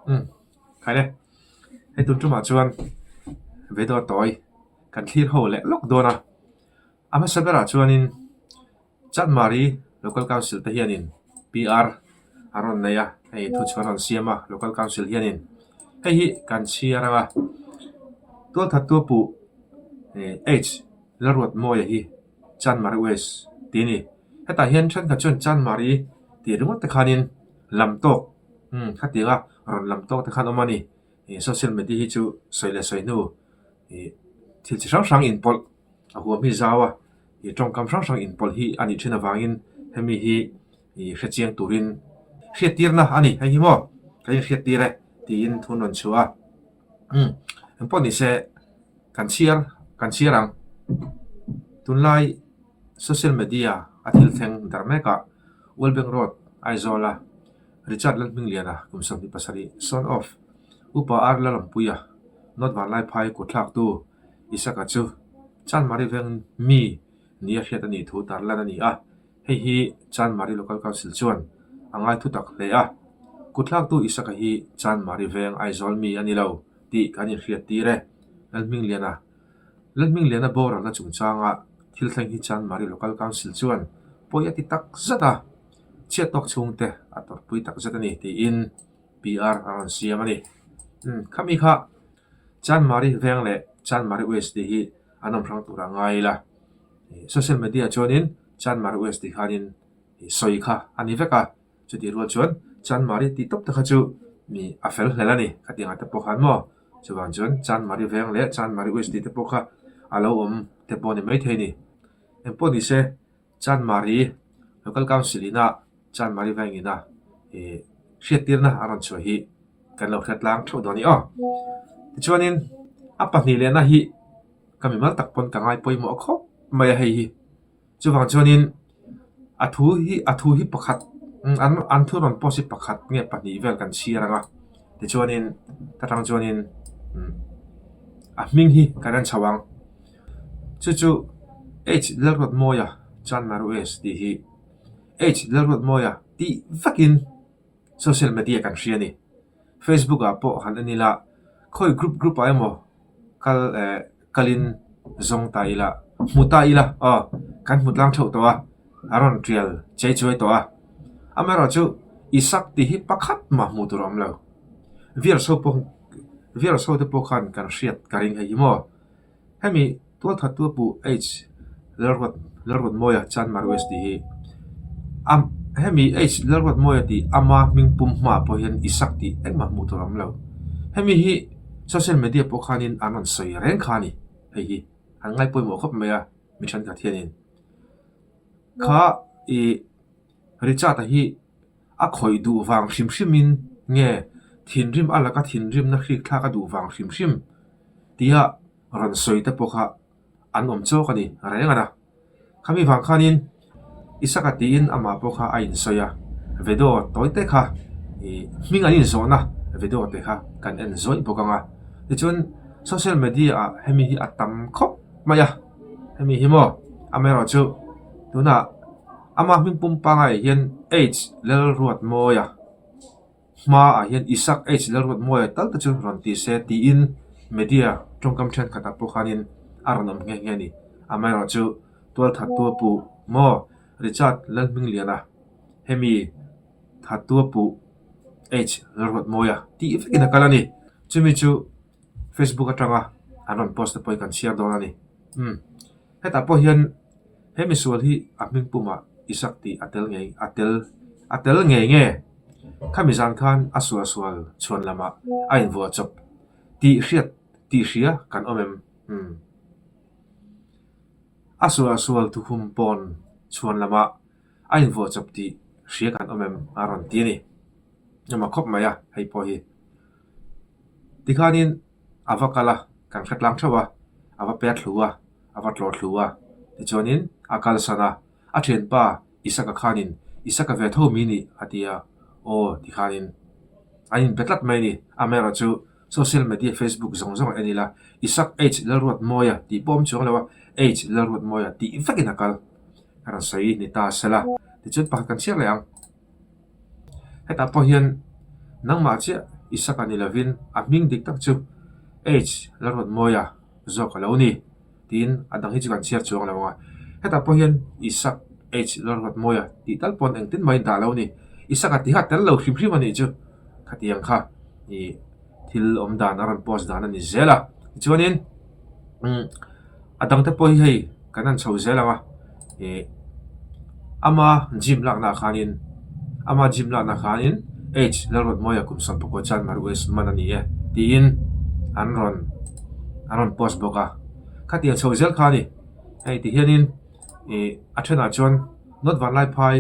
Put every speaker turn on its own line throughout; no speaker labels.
Umm khai le, hei tun tumah chuan video tawi kan thlir ho leh lawk dawn a, a hmasa berah chuanin Chanmari Local Council te hianin PR an rawn nei a, hei thu chhuah an rawn siam a Local Council hianin hei hi kan chhiar ang a, tualthattu a puh H Lalruatmawia hi Chanmari West tih a ni, hetah hian thenkhat chuan Chanmari tih ringawt te khanin lam tawk umm khatianga rawn lam tawk te khan awm a ni. Ih social media hi chu sawi leh sawi hnu ih thil chi hrang hrang inpawlh a huam hi zau a, ih tawngkam hrang hrang inpawlh hi a nih thin avangin hemi hi ih hrechiang turin hriattirna a ni. Hei hi maw kan inhriattir e tiin thu an rawn chhuah a, umm engpawh ni se kan chhiar kan chhiar ang. Tunlai social media a thil thleng dar mek ah Wellbank Road Aizawl-a Richard Lalhmingliana kum 27 son of Upa R Lalawmpuia North Vanlaiphai kutthlaktu Isaka chu Chanmari veng mi nia hriat a nih thu tarlan a ni a, hei hi Chanmari Local Council chuan a ngai thutak hle a, kutthlaktu Isaka hi Chanmari veng Aizawl mi a ni lo tih kan inhriattir e, Lalhmingliana Lalhmingliana boralna chungchanga thil thleng hi Chanmari Local Council chuan pawi a ti tak zet a, chhiat tawk chhungte a tawrhpui tak zet a ni tiin PR a rawn siam a ni. Umm khami kha Chanmari veng leh Chanmari West tih hi an awm hrang tur a ngai ila, social media chuanin Chanmari West tih khanin sawi kha a ni vek a. Chutih rual chuan Chanmari tih tawp te kha chu mi a fel hlel a ni khatiang ah te pawh khan maw chuvang chuan Chanmari veng leh Chanmari West tih te pawh kha a lo awm te pawh a ni maithei a ni. Engpawh ni se Chanmari Local Council ina Chanmari veng ina ih hriattirna a rawn chhuah hi kan lo hre tlang theuh dawn a ni aw. Tichuanin a pahnih lehna hi ka mimal tak pawn ka ngai pawimawh khawp mai a hei hi. Chuvang chuanin a thu hi a thu hi pakhat an an thu rawn post hi pakhat nge pahnih vel kan chhiar ang a tichuanin ta tang chuanin a hming hi kan en chho ang chu chu H Lalruatmawia Chanmarues tih hi H Lalruatmawia tih vekin social media kan hria a ni Facebook ah pawh han en ila khawi group group ah emaw kal eh kalin zawng ta ila hmu ta ila aw kan hmu tlang theuh tawh a a rawn tial chei chuai tawh a amaherawhchu Isak tih hi pakhat mah hmuh tur a awm lo viewers ho pawh viewers ho te pawh khan kan hriat ka ring hei hi maw hemi tualthattu a puh H Lalruat Lalruatmawia Chanmar West tih hi a hemi H Lalruatmawia tih ama hming pum hmaah pawh hian Isak tih engmah hmuh tur a awm lo hemi hi social media pawh khanin an rawn sawi reng kha a ni hei hi an ngai pawimawh khawp mai a mi thenkhat hianin kha ih Richard-a hi a khawih duh vang hrim hrimin nge thinrim a laka thinrimna hrik thlak a duh vang hrim hrim tia rawn sawi te pawh kha an awm chawk a ni reng a na. Khami vang khanin Isaka tiin amah pawh kha a insawi a, video tawi te kha ih hming an inzawhna video te kha kan en zawih bawk ang a. Tichuan social media ah hemi hi a tam khawp mai a, hemi hi maw amaherawhchu tunah ama hming pum pangai hian H Lalruatmawia Hmaah hian Isak H Lalruatmawia tal te chu rawn ti se tiin media tawngkam thenkhatah pawh khanin a rawn awm nghe nghe a ni. Amaherawhchu tualthattu a puh maw Richard Lalhmingliana hemi thattu a puh H Lalruatmawia tih vekin a kal a ni. Chumi chu Facebook atanga an rawn post te pawhin kan chhiar dawn a ni. Umm hetah pawh hian He misual hi a hming pumah Isak tih a tel ngei a tel a tel ngei nge? Khami zan khan a suahsual chhuan lamah a invuah chawp tih hriat tih hria kan awm em? Umm. A suahsual thukhum pawn chhuan lamah a invuah chawp tih hria kan awm em? A rawn ti a ni. Emaw khawp mai a hei pawh hi. Tikhanin a va kal a, kan hre tlang theuh a, a va pet thlu a, a va tlawh thlu a, tichuanin a kalsan a, a thianpa Isaka khanin Isaka ve tho mi nih a ti a, aw tikhanin an inpe tlat mai a ni, amaherawhchu social media Facebook zawng zawng a en ila Isak H Lalruatmawia tih pawh a awm chuang lo a, H Lalruatmawia tih vekin a kal a rawn sawi ni ta sela, tichuan pakhat kan chhiar leh ang. Hetah pawh hian Nangmah chiah Isaka ni lovin a hming dik tak chu H Lalruatmawia zawk a lo ni tiin a dang hi chu kan chhiar chuang lo ang a. Hetah pawh hian Isak H Lalruatmawia tih tal pawn engtin mah in dah lo a ni. Isaka tih kha tel lo hrim hrim a nih chu khatiang kha ih thil awm dan a rawn post dan a ni zel a. Tichuanin umm a dangte pawh hi hei kan han chho zel ang a ih ama gym lakna ah khanin ama gym lakna ah khanin H Lalruatmawia kum 19 chuan Marues man a ni e tiin an rawn an rawn post bawk a khatiang chho zel kha a ni hei ti hianin ih a thenah chuan North Vanlaiphai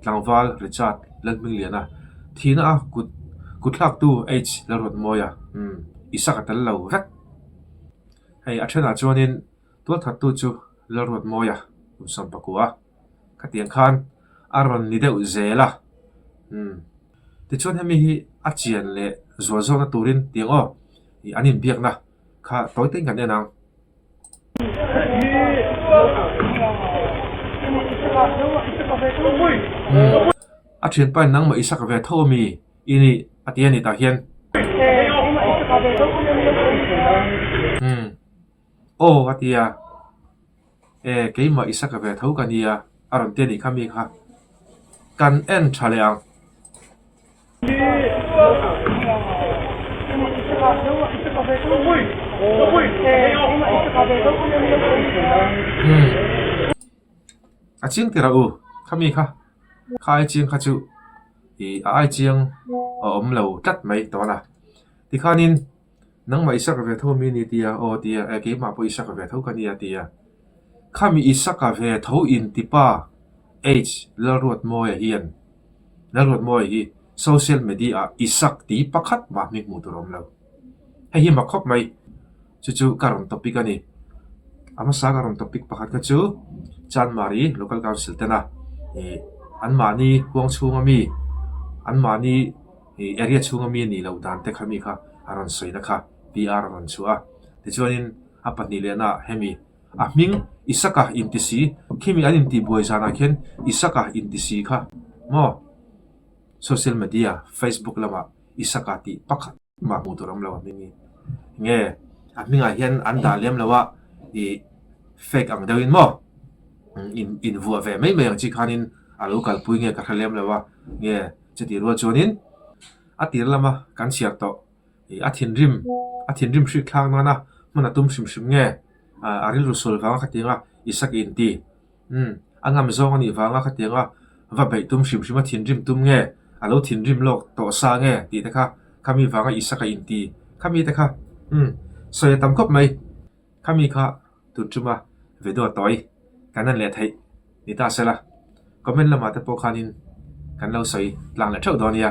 tlangval Richard Lalhmingliana thihna a kut kut thlaktu H Lalruatmawia umm Isaka tel lo vek. Hei a thenah chuanin tualthattu chu Lalruatmawia kum 19 khatiang khan a rawn ni deuh zel a umm tichuan hemi hi a chian leh zual zawkna turin tiang aw ih an inbiakna kha tawi tein kan en ang. A thianpa in nangmah i sak ve tho ami i nih a ti a ni tah hian. Aw a ti a, e keimah i sak ve tho ka nia a rawn ti a nih kha mi kha kan en tha leh ang. A chiang tirah u, khami kha, kha ai chiang kha chu ih a ai chiang a awm lo tlat mai tawh a. Tikhanin nangmah i sak ve tho mi ni tia aw tia e keimah pawh i sak ve tho ka nia tia. Khami i saka ve tho intipa H Lalruatmawia hian Lalruatmawia hi social media ah Isak tih pakhat mah hming hmuh tur a awm lo. Hei hi mak khawp mai. Chu chu ka rawn topic a ni. A hmasa ka rawn topic pakhat kha chu Chanmari Local Council tena ih anmahni huang chhunga mi anmahni ih area chhunga mi a nih loh dan te kha mi kha a rawn sawina kha PR a rawn chhuah a. Tichuanin a pahnih lehnaah hemi A hming Isaka inti si, khimi an intihbuai zanah khian Isaka inti si kha maw? Social media, Facebook lamah Isaka tih pakhat mah hmuh tur a awm lo a hming hi. Nge a hmingah hian an dah lem lo a, ih fake ang deuhin maw in invuah ve mai mai ang chi khanin a lo kalpui nge ka hre lem lo a, nge chutih rual chuanin a tir lama kan chhiar tawh Ih a thinrim a thinrim hrik thlak nana hman a tum hrim hrim nge a rilru sual vanga khatianga Isak inti umm a ngam zawng a nih vanga khatianga va beih tum hrim hrim a thinrim tum nge a lo thinrim lawk tawh sa nge tih te kha khami vanga Isak a inti khami te kha umm sawi a tam khawp mai khami kha tun tuma video tawi kan en leh theih ni ta sela comment lamah te pawh khanin kan lo sawi tlang leh theuh dawn nia.